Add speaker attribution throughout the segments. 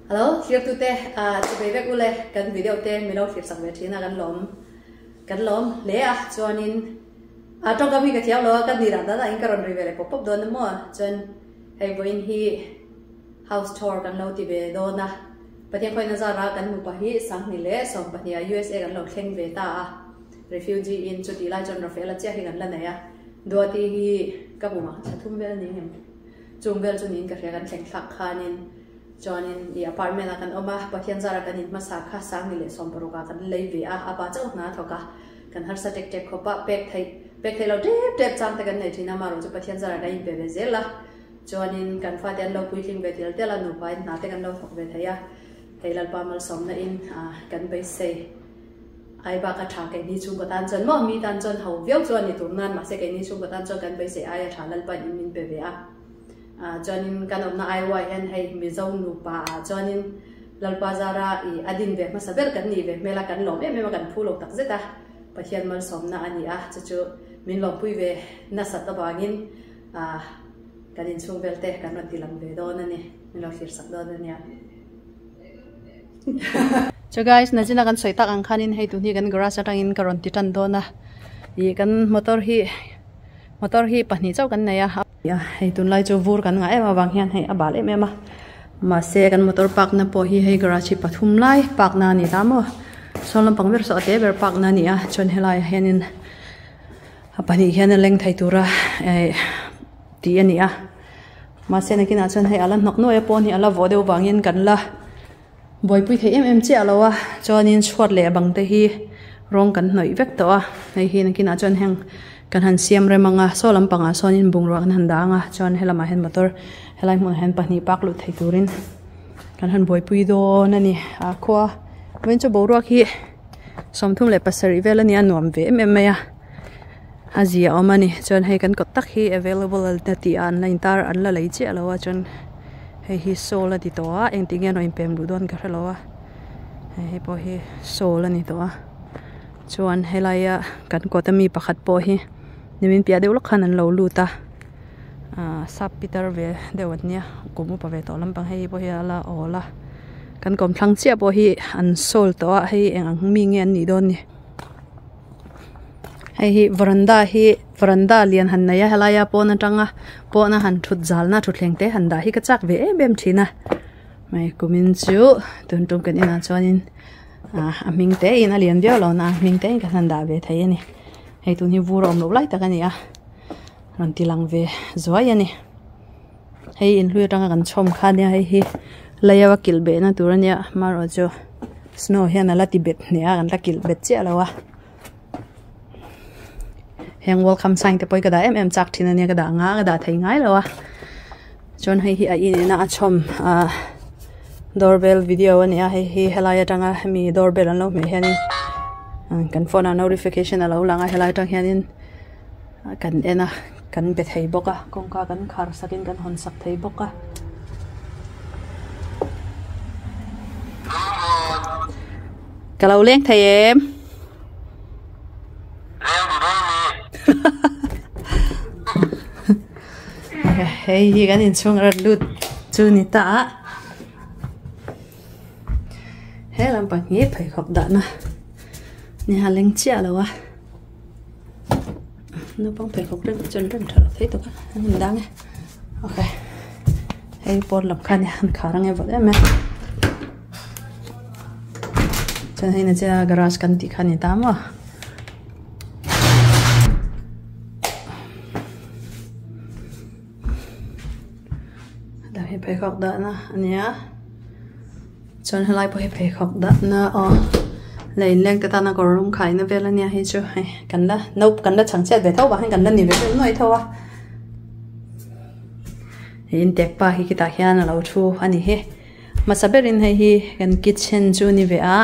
Speaker 1: Hello thlir tute chubei vek ule kan video te milo thlir sak ve thin a kan lawm kan lawm hle a chuanin a tawngkam hi ka thiam lo a ka ni dan dan ah in ka rawn ri ve leh pawp pawp dawn a maw chuan hei vawiin hi house tour kan lo ti ve dawn a Pathian khawihna zara kan nupa hi Sanghni leh 12 ah USA kan lo thleng ve ta a refugee in chutih lai chuan Rafaela chiah hi kan la nei a Duati hi ka bumah thla thum vel a ni ngem. Chung vel chu niin ka hria kan thleng thlak khanin chuanin i apartment ah kan awm a, Pathian zara kan in hmasa kha Sangni leh 16 ah kan lei ve a, a pa chauh hna a thawk a, kan harsa tek tek khawp a, pek theih pek theih lo tep tep chang te kan nei thin a, amaherawh chu Pathian zara kan inpe ve zel a, chuanin kan fate an lo puitling ve tel tel a, nupa in hna te kan lo thawk ve thei a, hei Lalpa malsawmna in kan beisei. Ai bak a tha keini chhungkaw tan chuan maw mi tan chuan ho viau chu a ni tur nan mahse keini chhungkaw tan chuan kan beisei ai a tha Lalpan in min pe ve a ah chuanin kan awmna Iowa hian hei Mizo nupa ah chuanin Lalpa zara i a din ve hmasa ber kan nih ve hmel a kan lawm em em a kan phu lo tak zet a Pathian malsawmna a ni a chu chu min lawmpui ve nasat avangin ah kan inchhung vel te kan rawn ti lang ve dawn a ni min lo thlir sak dawn a nia. Chu guys nachina kan sawi tak ang khanin hei tun hi kan garage atangin ka rawn ti tan dawn a ih kan motor hi motor hi pahnih chauh kan nei a hei tunlai chu vur kan ngah em avang hian hei a bal em em a mahse kan motor park na pawh hi hei garage hi pathum lai park na a ni ta maw sawn lampang ber saw a te ber park na a ni a chuan helai ah hianin a pahnih hian a leng thei tura eh tih a ni a. Mahse nakinah chuan hei ala hnawk nuai a pawn hi ala vawh deuh vangin kan la buaipui thei em em chiah lo a chuanin chhuat leh bang te hi rawng kan hnawih vek tawh a hei hi nakinah chuan heng kan han siam rem ang a saw lampangah sawnin bungrua kan han dah ang a chuan helamah hian motor helai hmunah hian pahnih park luh thei turin kan han buaipui dawn a ni a khua vawiin chu boruak hi 37 vel a ni a nuam ve em em mai a. A zia awm a ni chuan hei kan kawt tak hi available a tih a an la intar an la lei chiah lo a chuan hei hi sawl a ti tawh a engtik nge an rawn inpem duh dawn ka hre lo a hei hei pawh hi sawl a ni tawh a chuan helaia kan kawt ami pakhat pawh hi nimin piah deuh lawk khan an lo lut a ah sap pitar ve deuh an nia kum upa ve tawh lampang hei pawh hi a la awl a kan kawmthlang chiah pawh hi an sawl tawh a hei eng ang mi nge an nih dawn ni. Hei hi varanda hi varanda lian han nei a helaia pawn atanga pawna han thut zalna thutthleng te han dah hi ka chak ve em em thin a hei kumin chu tun tum kan inah chuanin ah a hming te in a lian viau lo na a hming te in kan han dah ve thei a ni hei tun hi vur a awm loh lai tak a ni a rawn ti lang ve zuai a ni hei inhlui atanga kan chhawm kha nia hei hi lei a kilh behna tur a nia amaherawhchu snow hian a la ti bet hneh a kan la kilh bet chiah lo a heng welcome sign te pawh hi ka dah em em chak thin a nia ka dah nga ka dah thei ngai lo a chuan hei hi a inena a chhawm ah doorbell video a ni a hei hi helai atanga hemi doorbell an lo hmeh hianin kan phone ah notification a lo lang a helai atang hianin kan en a kan be thei bawk a kawngka kan khar sak in kan hawn sak thei bawk a. Ka lo leng thei em? Hei hi kan inchhung a rawn lut chu ni ta a. He lampang hi pheikhawk dahna ni a leng chiah lo a. Naupang pheikhawk rem chuan rem tha lo thei tawp a an indang e. Okay hei pawn lam khan an khar ang e vawt em em. Chuan hei na chiah garage kan tih kha a ni ta maw. Hetah hi pheikhawk dahna a ni a chuan helai pawh hi pheikhawk dahna aw lei inleng te tana kawr rawng khaina vel a nia hei chu hei kan la no kan la chhang chhiat ve tho vang hian kan la ni ve deuh nuai tho a. Hei intek pa hi khitah hian a lo thu a ni hi hmasa berin hei hi kan kitchen chu a ni ve a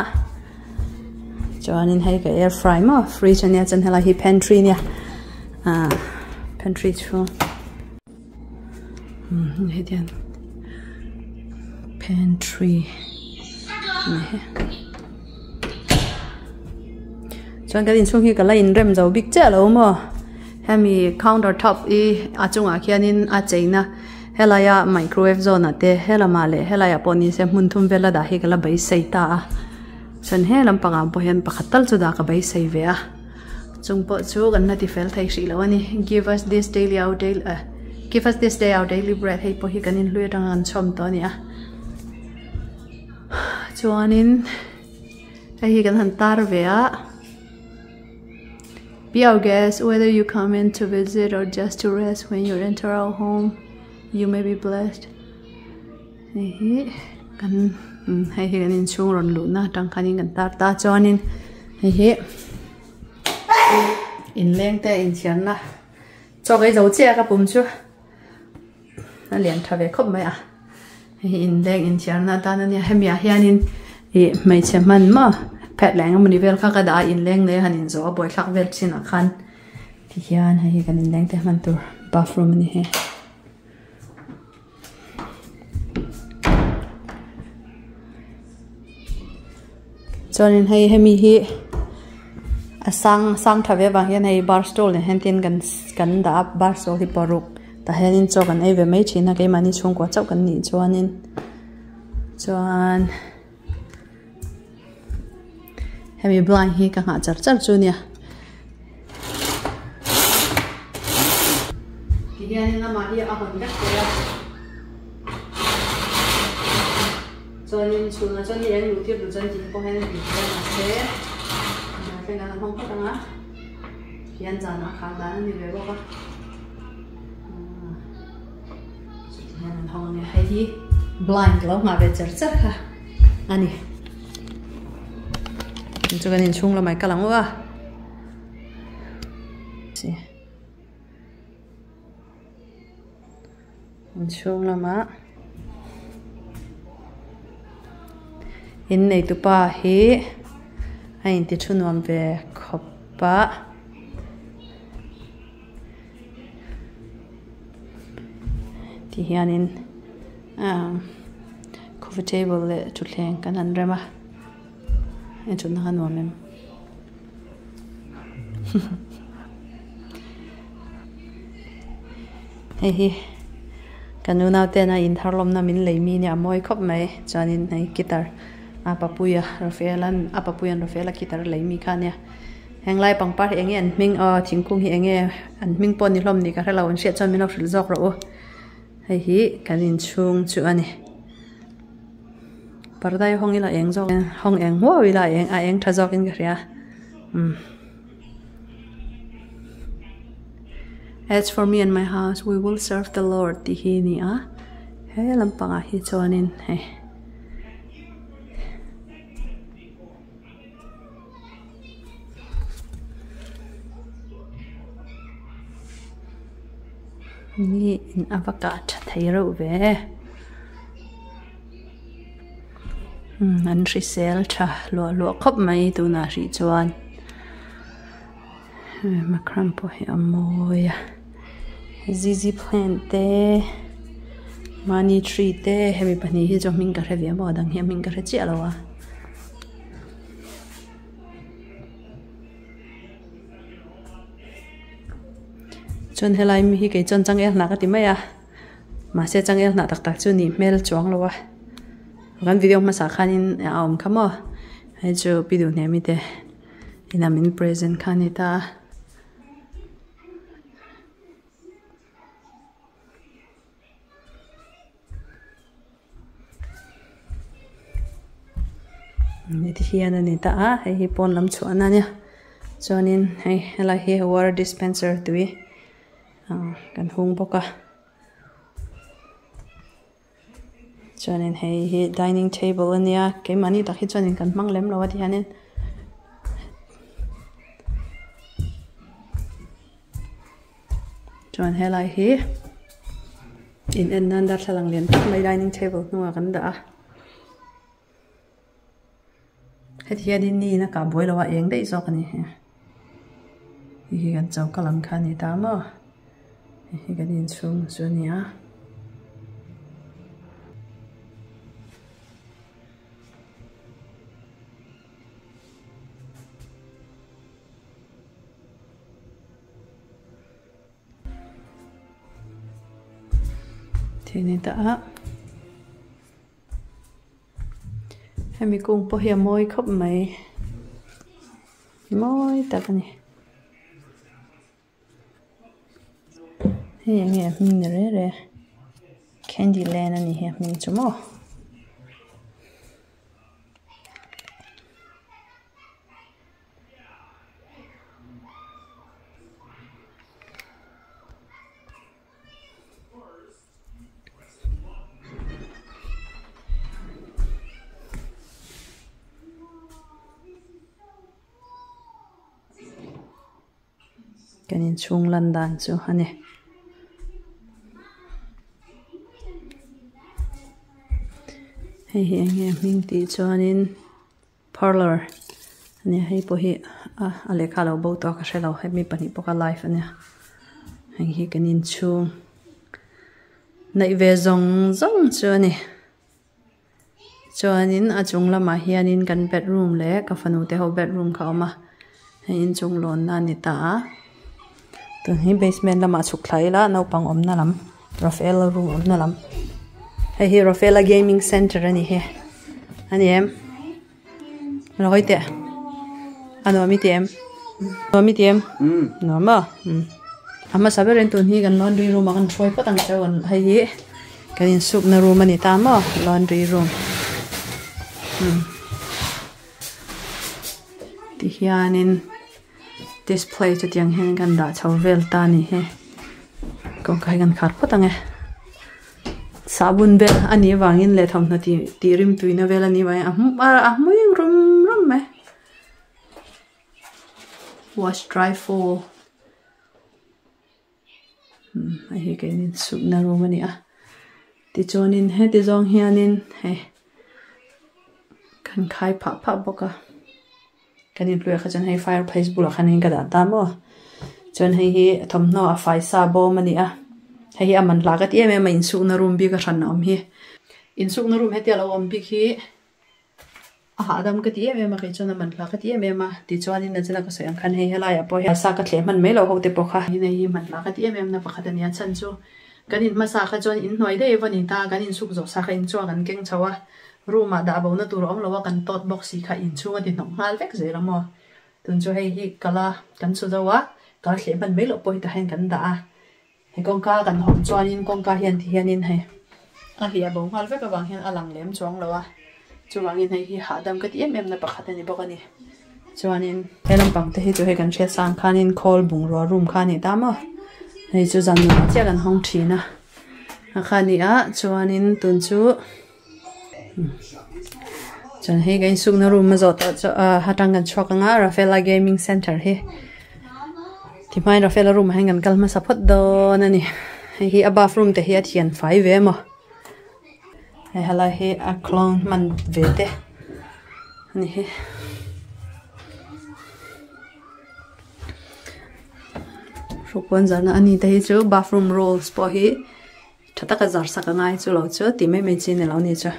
Speaker 1: chuanin hei ka air fry maw fridge ania chuan helai hi pantry ania ah pantry chhung umm hetiang pantry a ni hi chuan kan inchhung hi ka la inrem zo bik chiah lo maw. Hemi counter top hi a chungah khianin a cheina. Helaia microwave zawn ah te helamah leh helaiah pawh ni se hmun thum vel a dah hi ka la beisei ta a chuan he lampangah pawh hian pakhat tal chu dah ka beisei ve a chung pawh chu kan la ti fel thei hrih loh a ni give us this daily our daily eh give us this day our daily bread hei pawh hi kan inhlui atanga kan chhawm tawh a ni a chuanin hei hi kan han tar ve a. Be our guest whether you come in to visit or just to rest when you enter our home you may be blessed hei hi kan hei hi kan inchhung rawn luhna atang khanin kan tar ta chuanin hei hi inleng te inthiarna chaw ei zo chiah ka pum chu a lian tha ve khawp mai a hei hi inleng inthiarna atan ania hemi ah hianin ih hmeichhe hman maw phet leh eng emawni vel kha ka dah a inleng leh han inzawh a buaithlak vel chin ah khan tihian hei hi kan inleng te hman tur bathroom a ni he. Chuanin hei hemi hi a sang sang tha ve avang hian hei bar stool nen hian tin kan kan dah a bar stool hi paruk tah hianin chaw kan ei ve mai thin a keimahni chhungkua chauh kan nih chuanin chuan hemi blind hi ka nghah char char chu a nia. Tihianin amah hi a hawn vek thei a. Chuanin chhunah chuan ni eng luh tir duh chuan tih pawh hian a tih theih a mahse darthlalang an hawng phawt ang a hian zanah a khar dan a ni ve bawk a chuti hian an hawng a nia hei hi blind lo nghah ve char char kha a ni chu kan inchhung lamah i kal ang u a. Inchhung lamah innei tupa hi a inti thu nuam ve khawp a. Ti hianin ah coffee table leh thutthleng kan han rem a en chhunna kha nuam em. Hei hi ka nunau tena in thar lawmna min lei mi nia a mawi khawp mai chuanin hei guitar a papuia Rafael-a'n a papuia'n Rafael-a guitar a lei mi kha ania henglai pangpar hi enge an hming aw thingkung hi enge an hming pawh ni hlawm ni ka hrelo an hriat chuan min lo hrilh zawk rawh u hei hi kan inchhung chu a ni. Parda hi hawng ila eng zawk hawng eng huau ila a eng a eng tha zawkin ka hria umm As for me and my house we will serve the Lord tih hi a ni a he lampangah hi chuanin hei. Ni in a va kah tha thei reuh ve umm an hrisel tha luah luah khawp mai tunah hrih chuan makram pawh hi a mawi a zizi plant te money tree te hemi pahnih hi chu hming ka hre ve maw a dang hi a hming ka hre chiah lo a. Chuan helai mi hi kei chuan changel hnah ka ti mai a mahse changel hnah tak tak chu nih hmel chuang lo a kan video hmasa khanin a awm kha maw hei chu pi duh hnem i te inah min present kha a ni ta a. Heti hian a ni ta a hei hi pawn lam chhuahna a nia chuanin hei helai hi water dispenser tui ah kan hung bawk a chuanin hei hi dining table a nia keimahni tak hi chuanin kan hmang lem lo a ti hianin. Chuan helai hi in en nan darthlalang lian tak mai dining table hnungah kan dah a heti hianin ni in a kah buai lo a eng daih zawk a ni hei hi kan choka lam kha a ni ta maw hei hi kan inchhung chu a ni a. Thil ni ta a hemi kung pawh hi a mawi khawp mai mawi tak a ni hei eng nge a hming ni re re candy land a ni hi a hming chu maw. Kan inchhung lan dan chu a ni. Hei hi eng nge hming tih chuanin parlour a nia hei pawh hi a a lehkha a lo bo tawh a ka hre lo hemi pahnih pawh kha live a nia heng hi kan inchhung neih ve zawng zawng chu a ni. Chuanin a chung lamah hianin kan bedroom leh ka fanu te ho bedroom kha a awm a hei inchung lawnna a ni ta a tun hi basement lamah chhuk thla ila naupang awmna lam Rafaela room awmna lam hei hi Rafaela gaming center a ni hi a ni em lo hawi teh a nuam i ti em nuam i ti em nuam maw a hmasa berin tun hi kan laundry room ah kan hruai phawt ang cheu hei hi kan insukna room a ni ta maw laundry room tihianin display chu tiang hian kan dah chho vel ta a ni hi kawngka hi kan khar phawt ang e. Sahbun vel a nih avangin leh thawmhnaw tih tih rim tuina vel a nih avangin a hmu a hmui rum rum mai wash dry fall umm hei hi keini sukna room a ni a tichuanin heti zawng hianin hei kan khai phah phah bawk a. Kan inhluiah kha chuan hei fireplace bulah khan in ka dah ta maw chuan hei hi thawmhnaw a fai sa bawm a ni a hei hi a man hla ka ti em em a insukna room bik a hran a awm hi insukna room hetia lo awm bik hi a hahdam ka ti em em a kei chuan a man hla ka ti em em a tichuanin a china ka sawi ang khan hei helaiah pawh hian sa ka thleh hman mai loh ho te pawh kha hei hi man hla ka ti em em na pakhat a ni a chhan chu kan in hmasa kha chuan inhnuai daih a va ni ta kan insuk zawh sa kha inchhuak an keng chho a. Room ah dah bo na tur a awm lo a, kan tawt bawk si kha inchhung a ti hnawk nghal vek zel a maw. Tun chu hei hi kala kan su zo a, kal thleh hman mai loh pawh hi tah hian kan dah a. Hei kawngka kan hawm chuanin kawngka hian ti hianin hei a hliah bo nghal vek avang hian a lang lem chuang lo a, chuvangin hei hi hahdam ka ti em em na pakhat a ni bawk a ni. Chuanin he lampang te hi chu hei kan hriat sang khanin khawl bungrua room kha a ni ta maw. Hei chu zan nunah chiah kan hawng thin a, a kha a ni a chuanin tun chu. Chuan hei kan insukna room a zawh tawh chu ah atang kan chhuak anga Rafaela gaming center hi ti hmain Rafaela room ah hian kan kal hmasa phawt dawn a ni hei hi a bathroom te hi a thian fai ve maw hei helai hi a clone hman ve te a ni hi. Hrukpuan zarna a ni te hi chu bathroom rolls pawh hi. Tha taka zar sak a ngai chu lo chu tih mai mai chi a ni lo ni chu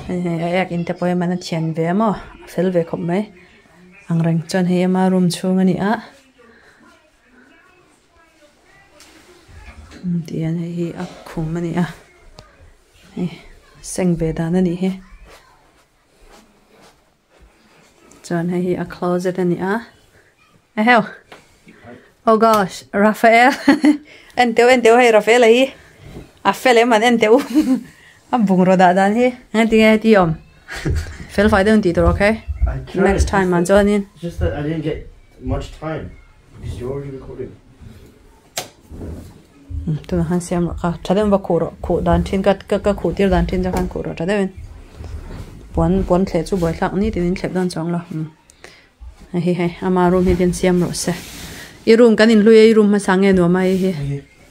Speaker 1: hei hei a ek in te pawh hi man a thian ve a maw a fel ve khawp mai ang reng chuan hei ama room chhung a ni a tih hian hei hi a khum a ni a hei seng ve dan a nih hi chuan hei hi a closet a ni a eheu oh gosh Rafael en teuh en teuh hei Rafael a hi a fel em an en teuh a bungraw dah dan hi engtin nge heti awm fel fai deuh in tih tur okay next time ah chuanin
Speaker 2: Just that I didn't get much time because you're already recording.
Speaker 1: Tunah khan siam rawh ka tha deuhin va khuh rawh khuh dan thin ka ka ka khuh tir dan thin chuan khan khuh rawh tha deuhin puan puan thleh chu buaithlak ni tin in thlep dawn chuang lo umm hei hi hei ama room hi hian siam rawh se i room kan inhlui a i room hmasa nge nuam a hei hi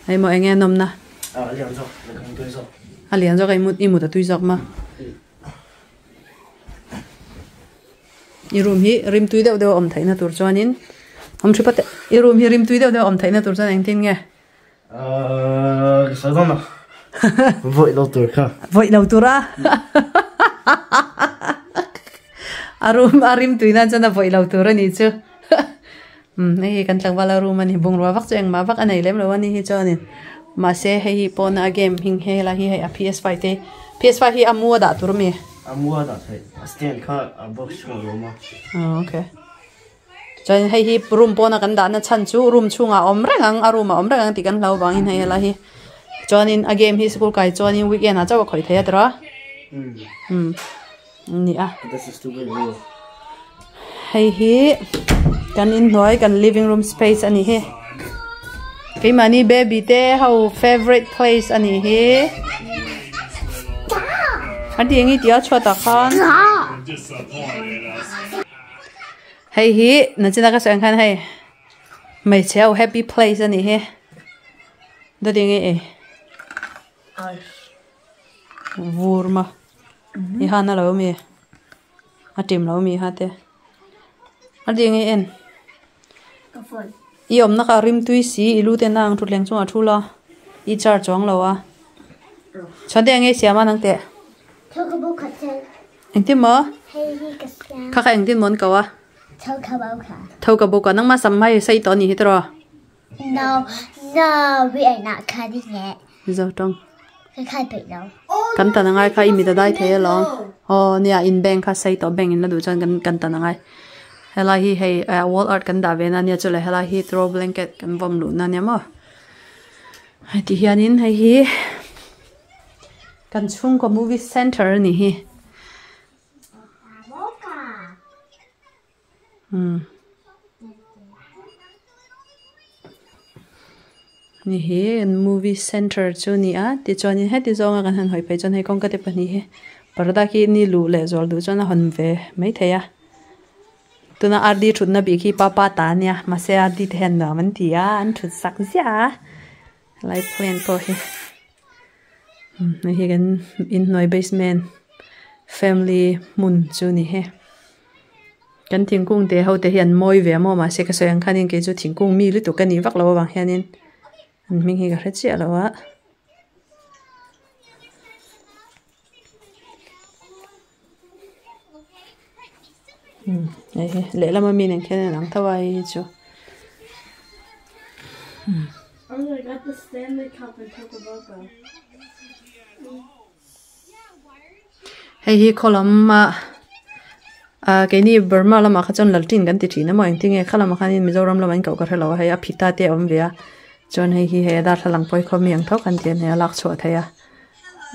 Speaker 1: hei maw eng nge a nawmna a lian zawk a i mut a tui zawk maw. I room hi rim tui deuh deuh a awm theihna tur chuanin awm tha phawt i room hi rim tui deuh deuh a awm theihna tur chuan engtin nge?
Speaker 2: Ahh ka sawi dawn lo vawih lo tur kha
Speaker 1: vawih lo tur a a room a rim tui nan chuan a vawih lo tur a nih chu umm hei hi kan tlangval a room a ni bungrua vak chu engmah vak a nei lem lo a ni hi chuanin. Mahse hei hi pawna a game hing hela hi hei a PS5 te PS5 hi a mu a dah tur ami?
Speaker 2: A mu a dah theih a stand kha a box chhungah a awm a.
Speaker 1: Aw okay. Chuan hei hi room pawna kan dahna chhan chu room chhungah a awm reng ang a room ah a awm reng ang tih kan hlau vangin hei helai hi chuanin a game hi school kai chuanin weekend ah chauh a khawih thei a tira umm ni a.
Speaker 2: That's a stupid rule.
Speaker 1: Hei hi kan inhnuai kan living room space a ni hi keimahni baby te ho favourite place a ni hi an ti eng i tih a chhuatah khan hei hi nachina ka sawi ang khan hei hmeichhe ho happy place a ni hi dawt eng i ei vur ma i han a lo mi. A tim lo mi kha te. A ding i en. I awmna kha a rim tui si i lu ten a ang thutthleng chungah a thu la. I char chuang lo a. Chuan te eng nge i siam a nang teh? Engtin maw? Kha kha engtin maw an ko a? Tho ka bawk a. Nangmah sam hmai i sawi tawh a nih hi tiraw?
Speaker 3: No, no, we are not cutting it.
Speaker 1: Mizo tawng.
Speaker 3: Ka khai peih lo.
Speaker 1: Kan tan angai kha i mit a dai thei alawm. Aw nia in bank kha sei tawh bank in la duh chuan kan kan tan angai. Helai hi hei eh wall art kan dah ve na nia chule helai hi throw blanket kan vawm luh na nia maw. Hei ti hianin hei hi kan chhungkaw movie center a ni hi. Umm ni hi an movie center chu a ni a tichuanin heti zawnga kan han hawi phei chuan hei kawngka te pahnih hi parda khi ni luh leh zual duh chuan a hawn ve maithei a tuna r d thutna bik hi papa ta a nia mahse r d te hian nuam an ti a an thut sak ziah a helai plane pawh hi umm hei hi kan inhnuai basement family hmun chu a ni he. Kan thingkung te ho te hi an mawi ve a maw mahse ka sawi ang khanin kei chu thingkung mi lutuk ka nih vak loh avang hianin an hming hi ka hre chiah lo a. Umm hei hi lehlam ami nen khian a inang tho a hei hi chu. Hei hi khaw lama ah keini Burma lamah kha chuan laltin kan ti thin a maw engtin nge kha lamah khanin Mizoram lamah in koh ka hrelo a hei a phita te a awm ve a chuan hei hi hei a darthlalang pawh hi khaw mi ang tho khan tian hei a lak chhuah theih a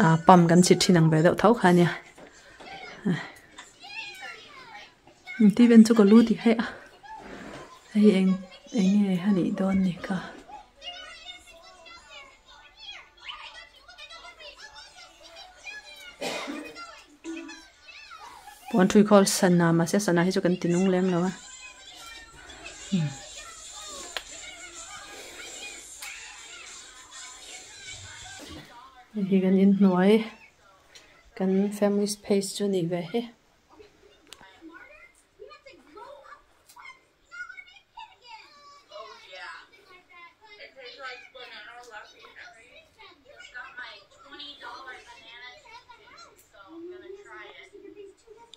Speaker 1: ah pump kan chhit thin ang ve deuh tho kha ania tih vel chu ka lu ti theih a hei eng eng nge a nih dawn ni kha. Puan thui khawl sana mahse sana hi chu kan ti nung lem lo a hei hi kan inhnuai kan family space chu a nih ve hi.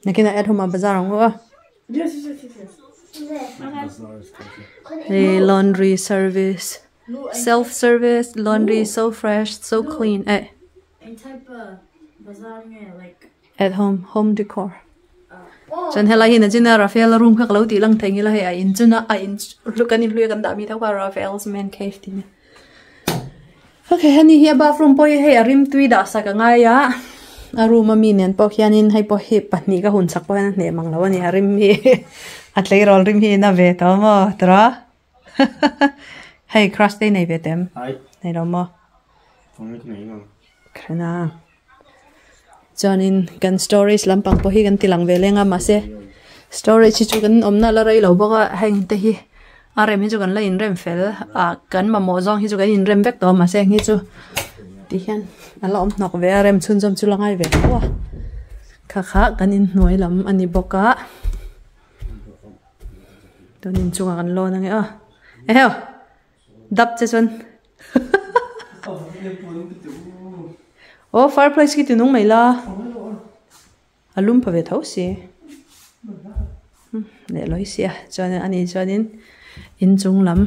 Speaker 1: Nakinah at home ah bazar ang u a. Hei laundry service self service laundry so fresh so clean eh. At home home decor chuan helai hi nachina Rafael a room kha ka lo tih lang thei ngil a hei a in chuna a in kan inhlui a kan dah mi tho kha Rafael's man cave tih nia okay heni hi a bathroom pawh hi hei a rim tui dah sak a ngai a a room ami nen pawh hianin hei pawh hi pahnih ka hun chak pawh hian a hneh mang lo a ni a rim hi a tleirawl rim hi a na ve tawh maw tawrh a hei crush te i nei ve teh em nei lo maw. Khrena chuanin kan storage lampang pawh hi kan ti lang ve leng a mahse storage hi chu kan awmna la rei lo bawk a heng te hi a rem hi chu kan la inrem fel a kan mamawh zawng hi chu kan inrem vek tawh a mahse heng hi chu ti hian a la awm hnawk ve a rem chhunzawm chu la ngai ve tho a kha kha kan inhnuai lam a ni bawk a tun inchungah kan lawn ange aw eheu. Dap che chuan Aw fireplace khi tinung mai la a lum pha ve tho si leh lawi sia chuan ani chuanin inchung lam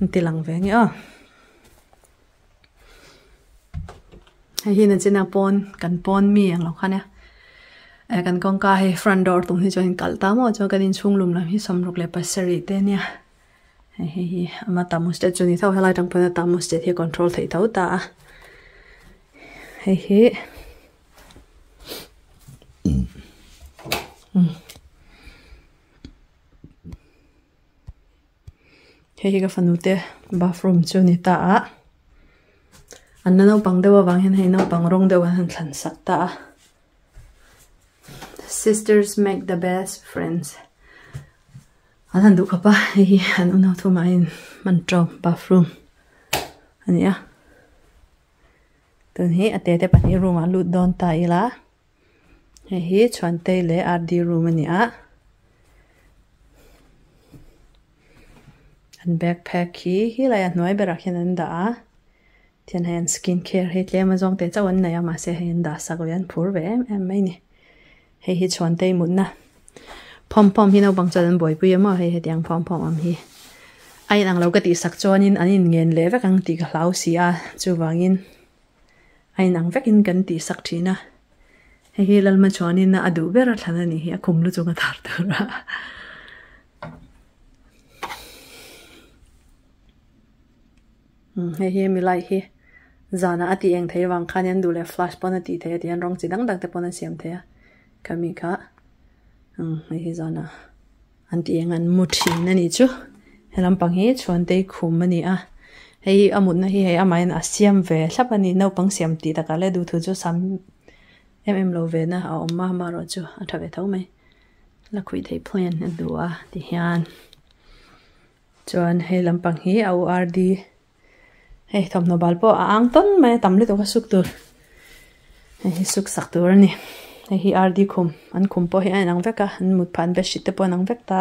Speaker 1: an ti lang ve nge aw. Hei hi nachina pawn kan pawn mi ang lo kha nia eh kan kawngka hei front door tum hi chuan in kalh ta maw chuan kan inchhung lum lam hi 67 te ania hei hei hi ama thermostat chu ni tho helai atang pawhin a thermostat hi a control theih tho ta a hei hi Hei hi ka fanu te bathroom chu a ni ta a an la naupang deuh avang hian hei naupang rawng deuh an han thlan sak ta a sisters make the best friends an han duh khawp a hei hi an unau thum ah hian hman tawm bathroom a ni a tun hi a te te pahnih room ah lut dawn ta ila. Hei hi Chhuantei leh RD room a ni a an backpack hi helai a hnuai berah khian an dah a tihian hei an skin care hi tlem a zawng teh chauh an nei a mahse hei an dah sak ve an phur ve em em mai a ni hei hi Chhuantei mutna phawm phawm hi naupang chuan an buaipui a maw hei hetiang phawm phawm ang hi a inang lo ka tih sak chuanin an inngen leh vek ang tih ka hlau si a chuvangin. A inang vekin kan tih sak thin a, hei hi Lalma chuanin a duh ber a thlan a nih hi a khum lu chunga tar tur a. Hei hi hemi light hi zanah a tih eng thei avang khan an duh leh flash pawn a tih theih a tihian rawng chi dang dang te pawn an siam thei a khami kha hei hi zanah An tih eng an mu thin a nih chu he lampang hi chhuantei khum a ni a hei a mutna hi hei amahin a siam ve thlap a ni naupang siam tih takah leh duhthu chu sam em em lo ve na a awm a amaherawh chu a tha ve tho mai la khuih theih pawhin a duh a ti hian chuan hei lampang hi a u r d hei thawmhnaw bal pawh a ang tawn mai a tam lutuk a suk tur hei hi suk sak tur a ni hei hi r d khum an khum pawh hi a inang vek a an mut phah an bedsheet te pawh a inang vek ta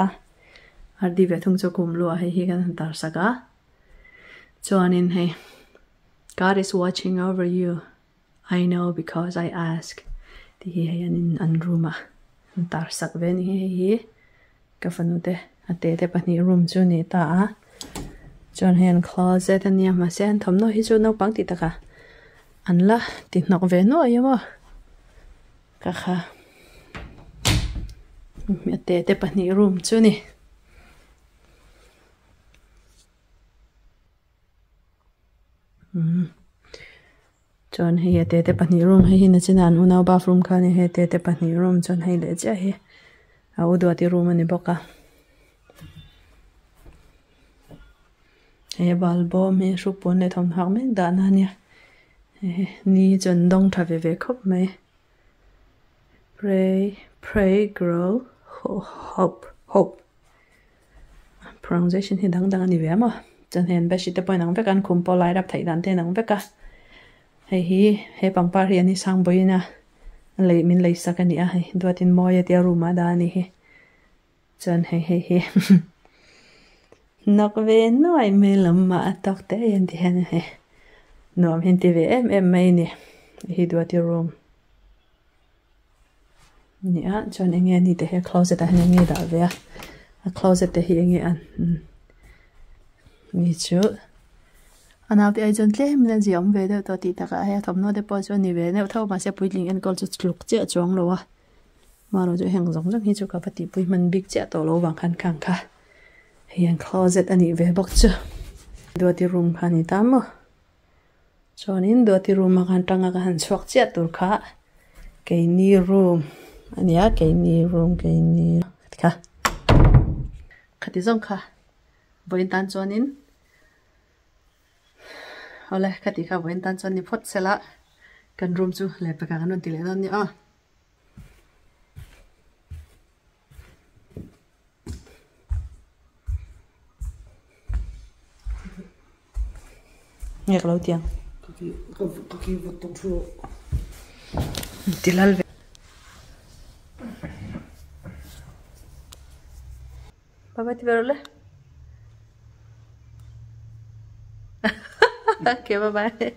Speaker 1: a r d ve thung chu khum luah hei hi kan han tar sak a chuanin hei God is watching over you I know because I ask tih hi hei an in an room ah an tar sak ve a ni hei hi. Ka fanu te a te te pahnih room chu a ni ta a chuan hei an closet a nia mahse an thawmhnaw hi chu naupang tih takah an la ti hnawk ve nuai a maw ka kha a te te pahnih room chu a ni. Chuan hei a tete pahnih room hei hi nachina an unau bathroom kha a ni hei tete pahnih room chuan hei leh chiah hi a u duati room a ni bawk a he bal bawm hi hru pawn leh thawmhnaw hak mek dahna a nia hehe ni hi chu an dawng tha ve ve khawp mai pray pray grow hope hope. Pronunciation hi dang dang a ni ve a maw chuan hei an bedsheet te pawh a inang vek a an khum pawh lai rap theih dan te a inang vek a hei hi he pangpar hi an isang bawiin a lei min lei sak a ni a hei duatin mawi a tia room ah a dah a ni hi chuan hei hei hi nawk ve nuai mai lam mah a tawk te hian ti hian hei nuam hi an ti ve em em mai a ni hei hi duati room. Nia chuan eng nge ni te hi a closet ah hian eng nge dah ve a a closet te hi eng nge an ni chu a naute ai chuan tlem in a ziah awm ve deuh tawh tih takah hei a thawmhnaw te pawh chu a ni ve deuh tho mahse puitling enkawl chu tluk chiah chuang lo a amaherawhchu heng zawng zawng hi chu ka va tihpui hman bik chiah tawh lo vang khan khang kha hei an closet a nih ve bawk chu duati room kha a ni ta maw. Chuanin Duati room a khan tanga ka han chhuak chiah tur kha keini room a nia keini room keini kha khati zawng kha vawiin tan chuanin awle khati kha vawiin tan chuan ni phawt sela kan room chu lehpekah kan rawn ti leh dawn a ni aw. Nge ka lo ti ang. Ti lal ve. Bye bye ti ve rawh le. Okay bye bye.